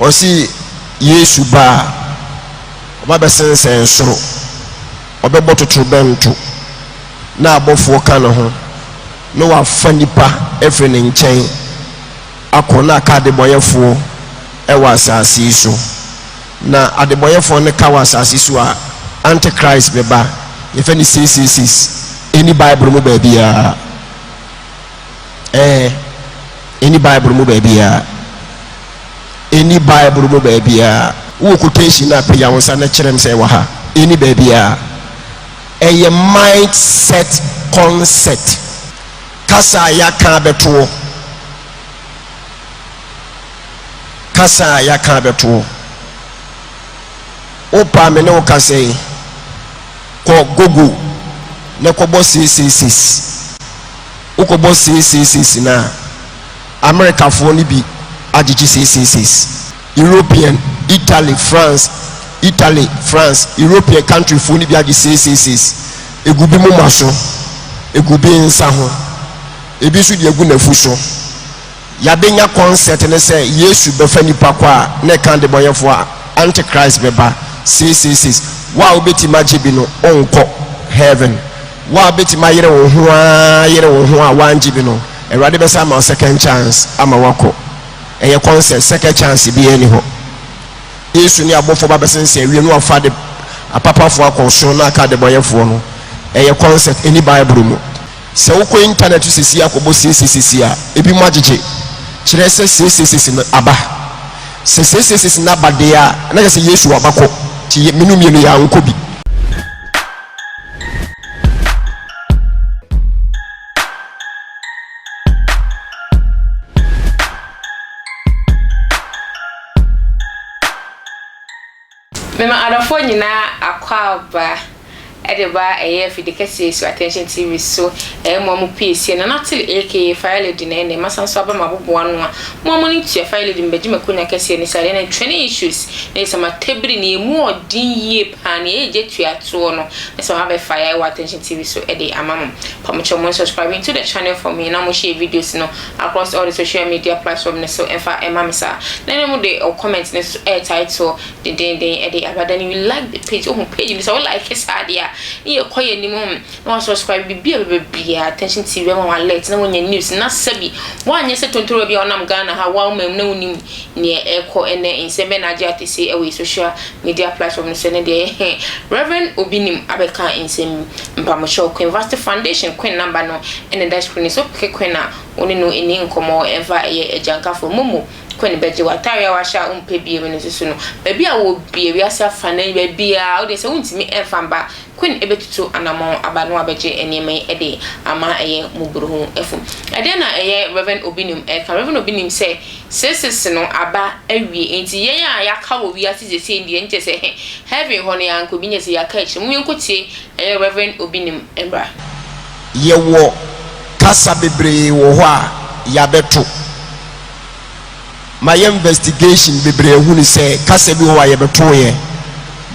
Ɔse Yesu ba a, ɔba bɛsensɛn soro, ɔbɛbɔ totorobɛnto, na abɔfoɔ ka ne ho, na wafa nnipa afiri ne nkyɛn akɔ, na aka adebɔyɛfoɔ wɔ asase yi so. Na adebɔyɛfoɔ no ka wɔ asase so a, Antichrist bɛba, yɛfɛ no 666, ɛni Bible mu baabiara. Ɛɛ, ɛni Bible mu baabiara. Ɛnni Bible mu baabiara. Wowɔ quotation no a, pagya wo nsa na kyerɛ me sɛ ɛwɔ ha. Ɛnni baabiara. Ɛyɛ mind set concert. Kasa a yɛaka abɛtoɔ. Kasa a yɛaka abɛtoɔ. Wopɛ a me ne wo kasa yi, kɔ Google na kɔbɔ 666. Wokɔbɔ 666 no a, Amerikafoɔ no bi agyegye seiseiseis. European, Italy, France, Italy, France, European country foɔ no bi agye seiseiseis. Egu bi moma so, egu bi nsa ho, ebi nso de agu n'afu so. Yɛabɛnya concert no sɛ Yesu bɛfa nipa kɔ a na ɛka adebɔnyɛfoɔ a Antichrist bɛba seiseiseis. Wo a wobɛtumi agye bi no wonkɔ heaven. Wo a wobɛtumi ayere wo ho ara yere wo ho a woangye bi no, Awurade bɛsan ama wo second chance ama woakɔ. Ɛyɛ concert, second chance biara nni hɔ. Yesu ne abɔfoɔ ba bɛsensɛn wiem na wafa ade apapafoɔ akɔ soro na aka adebɔyɛfoɔ no. Ɛyɛ concert, ɛnni Bible mu. Sɛ wokɔ internet so sɛsi akɔbɔ siesie a, ebinom agyegye. Kyerɛ sɛ siesie no aba. Sɛ siesie no aba deɛ a, na kyerɛ sɛ Yesu aba kɔ. Nti mene mmienu yɛankɔ bi. Mema adɔfoɔ nyinaa akwaaba de ba ɛyɛ afidi kɛseɛ yi so Attention TV so ɛyɛ mo a mo pie sie Nana Tele aka Fire Lady na ɛnɛ masan so aba m'aboboa ano a mo a mo ne tua Fire Lady mebɛgye m'akonya kɛseɛ ne saa deɛ na training issues na yɛ sɛ matabiri ne ɛmu ɔden yie paa ne ɛyɛ gya tua toɔ no na sɛ mabɛfa yɛ wɔ Attention TV so de ama mo. Pamokyɛw mo subscribe to the channel for me na mo share videos no across all the social media platform no so ɛmfa ɛma me saa. Na ne mo de o comment no so ɛyɛ title dendenden de aba. Then you like the page. Oh page no sɛ wo like saa deɛ a ne yɛ kɔ yɛ anim na wa subscribe bibi a bɛbɛ bia Attention TV bɛma wo alert na wonya news na sɛbi woanyɛ sɛ tontoro bi a ɔnam Ghana ha wa wo mam na wonim nea ɛrekɔ ɛnnɛ, nsɛm bɛn na agye atese wɔ yɛn social media platform no so ɛnnɛ deɛ ɛhe Rev. Obinim abɛka nsɛm bi. Mpamokyɛw, Queen Vasti Foundation Queen number no na ɛda screen no so, wopeke Queen a wo ne no nni nkɔmmɔ ɛmfa ɛyɛ agyankafoɔ. Momo, Queen bɛgye w'atareɛ a wahyɛ a wompɛ biom no nso so no, baabi a wowɔ bia, wiase afanan baabiara, wodeɛ sɛ wontumi ɛmfa mba Queen bɛtutu anamɔn aba na wabɛgye nneɛma yi de ama ɛyɛ mmɔborɔhufo. Ɛdeɛn na ɛyɛ Rev. Obinim reka? Rev. Obinim sɛ, Seesese no aba awie, enti yɛn a yɛaka wɔ wiase seesei deɛ, nkyɛ sɛ Heaven hɔ no yɛankɔ bi, nkyɛ sɛ yɛaka akyire. Mom yɛnkɔtie ɛyɛ Rev. Obinim mmra. Yɛwɔ kasa bebree wɔ hɔ a yɛabɛto. Mayɛ investigation bebree ahunu sɛ kasa bi wɔ hɔ a yɛbɛtoeɛ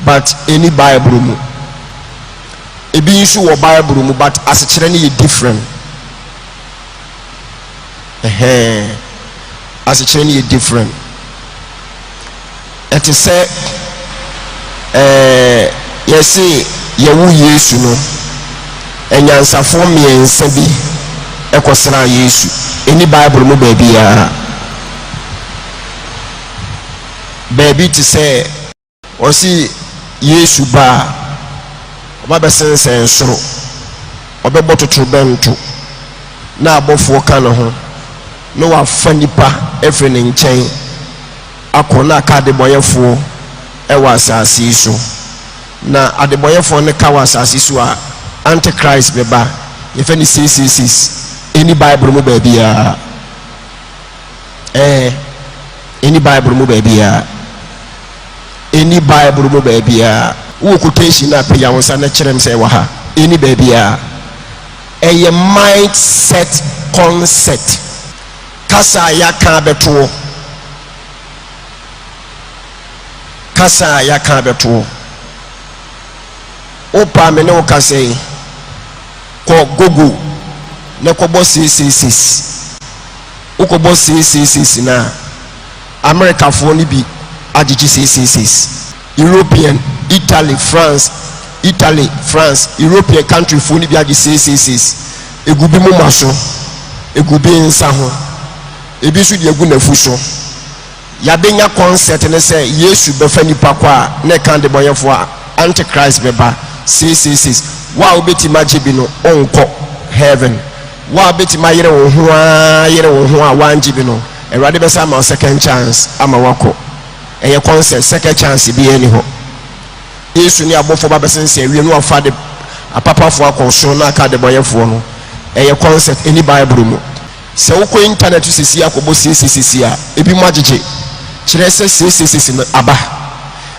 but ɛnni Bible mu. Ebi nso wɔ Bible mu but asekyerɛ no yɛ different. Ɛhɛn, asekyerɛ no yɛ different. Ɛte sɛ ɛɛ yɛse yɛwo Yesu no, anyansafoɔ mmiɛnsa bi kɔsraa Yesu. Ɛnni Bible mu baabiara. Baabi te sɛ ɔse Yesu ba a, ɔba bɛsensɛn soro, ɔbɛbɔ totorobɛnto, na abɔfoɔ ka ne ho, na wafa nnipa afiri ne nkyɛn akɔ na aka adebɔyɛfoɔ wɔ asase yi so. Na adebɔyɛfoɔ no ka wɔ asase so a, Antichrist bɛba. Yɛfɛ no 666. Ɛnni Bible mu baabiara. Ɛɛ, ɛnni Bible mu baabiara. Ɛnni Bible mu baabiara. Wowɔ quotation no a, pagya wo nsa na kyerɛ me sɛ ɛwɔ ha. Ɛnni baabiara. Ɛyɛ mind set concert. Kasa a yɛaka abɛtoɔ. Kasa a yɛaka abɛtoɔ. Wopɛ a me ne wo kasa yi, kɔ Google na kɔbɔ 666. Wokɔbɔ 666 no a, Amerikafoɔ no bi agyegye seiseiseis. European, Italy, France, Italy, France, European country foɔ no bi agye seiseiseis. Egu bi moma so, egu bi nsa ho, ebi nso de agu n'afu so. Yɛabɛnya concept ne sɛ Yesu bɛfa nipa kɔ a na ɛka adebɔnyɛfoɔ a Antichrist bɛba seiseiseis. Wo a wobɛtumi agye bi no, wonkɔ heaven. Wo a wobɛtumi ayere wo ho ara yere wo ho a woangye bi no, Awurade bɛsan ama wo second chance ama woakɔ. Ɛyɛ concert, second chance biara nni hɔ. Yesu ne abɔfoɔ ba bɛsensɛn wiem na wafa ade apapafoɔ akɔ soro na aka adebɔnyɛfoɔ no. Ɛyɛ concert, ɛnni Bible mu. Sɛ wokɔ internet so sesei akɔbɔ seisei a, ebinom agyegye. Kyerɛ sɛ seisei no aba.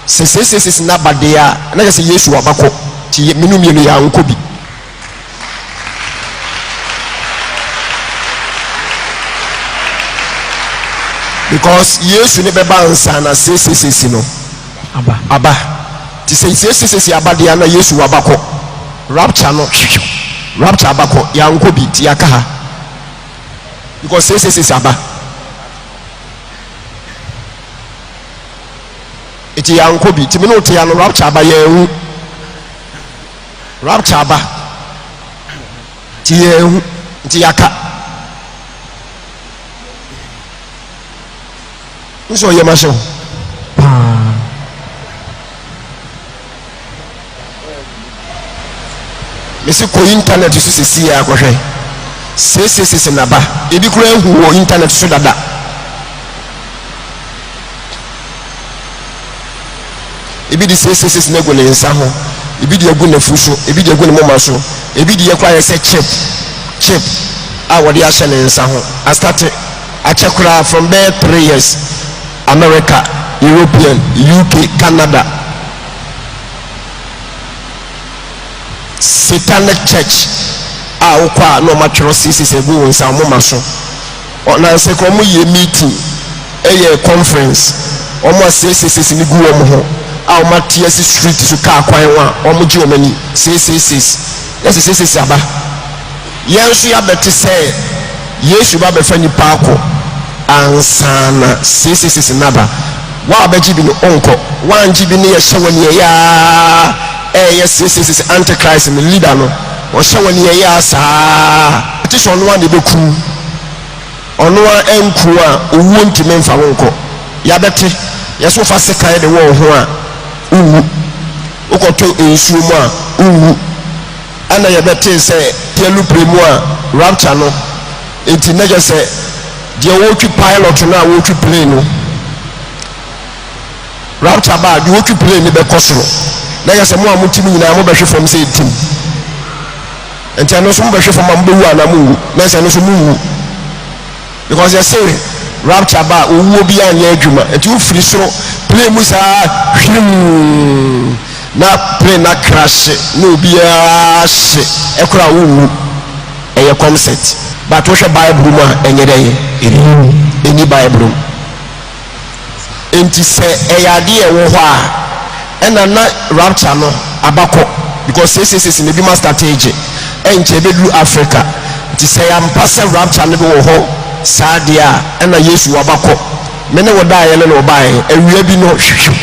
Sɛ seisei no aba deɛ a, na kyerɛ sɛ Yesu aba kɔ. Nti me no mmienu yɛankɔ bi. Because Yesu ne bɛba ansa na seisei no aba. Nti sɛ seisei aba deɛ a, na Yesu waba kɔ. Rapture no, rapture aba kɔ, yɛankɔ bi, nti yɛaka ha. Because seisei aba. Nti yɛankɔ bi, nti me ne wo te ya no, rapture aba, yɛanhu. Rapture aba, nti yɛanhu, nti yɛaka. Nso ɔyɛ ma hyɛ wo. Paa. Mesi kɔ internet so sisi yɛ akɔhwɛ. Seesesese naba. Ebi koraa ehu wɔ internet so dada. Ebi de seesesese no agu ne nsa ho, ebi de agu n'afu so, ebi de agu ne moma so, ebi deɛ koraa yɛ sɛ chip, chip a wɔde ahyɛ ne nsa ho. Astate akyɛ koraa from bɛyɛ 3 years. America, European, UK, Canada. Satanic church a wokɔ a na wɔatwerɛ seesese agu wo nsa wo moma so. Ɔnansɛ koraa wɔn yɛ meeting ɛyɛ conference wɔn a seesesese no gu wɔn ho a wɔn ate asi street so kaa kwan ho a wɔn gye wɔn ani seeseses yɛsɛ seesese aba. Yɛn nso yɛabɛte sɛ Yesu ba bɛfa nipa akɔ ansa na seesesese no aba. Wo a wobɛgye bi no wonkɔ, woangye bi no yɛhyɛ wɔ nea ɛyɛ ara ɛyɛ seesesese antichrist no leader no ɔhyɛ wɔ nea ɛyɛ ara saa te sɛ ɔno ara na ɛbɛku ɔno ara anku a owuo ntumi mfa wo nkɔ. Yɛabɛte yɛsɛ wofa sekan de wɔ wo ho a wonwu, wokɔtɔ nsuo mu a wonwu. Ɛna yɛbɛtee sɛ alupre mu a rapture no nti na kyerɛ sɛ deɛ ɔretwi pilot no a ɔretwi plane no rapture ba a deɛ ɔretwi plane no bɛkɔ soro na kyerɛ sɛ mo a mote mu nyinaa mobɛhwe fam sɛ ɛtim nti ɛno nso mobɛhwe fam a mobɛwu anaa monwu na sɛ ɛno nso monwu Because yɛse rapture ba a owuo biara nyɛ adwuma nti wofiri soro plane mu saa hwimm na plane na crashe na obiara hye ɛkora a wonwu ɛyɛ concert but wohwɛ bible mu a ɛnyɛ dɛn ɛni bible mu. Enti sɛ ɛyɛ adeɛ a ɛwɔ hɔ a, ɛna na rapture no aba kɔ because seiseiseisei no ebinom astate regye, ɛnkyɛ ɛbɛduru Africa. Nti sɛ ɛyɛ ampa sɛ rapture no bi wɔ hɔ saa deɛ a, ɛna Yesu waba kɔ. Me ne wo daeɛ no na ɔbaeɛ, awia bi no hwihwiw,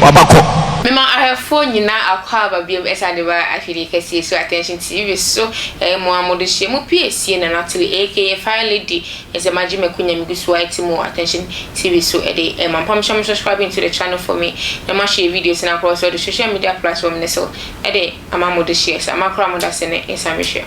waba kɔ. Mema ahwɛfoɔ nyinaa akwaaba biom ɛsan de ba afidie kɛseɛ so Attention TV so ɛyɛ mo ara mo de hyɛ mo piesie Nana Tele aka Fire Lady Ɛsɛ magye makonya megu so ara ti mu wɔ attention TV so ɛde ɛma mpam hyɛ mo subscribing to the channel for me na mo ahyɛ videos no akorɔ so ɛde social media platform no so ɛde ama mo de share sɛ ama koraa mo da se ne nsa mehwɛ.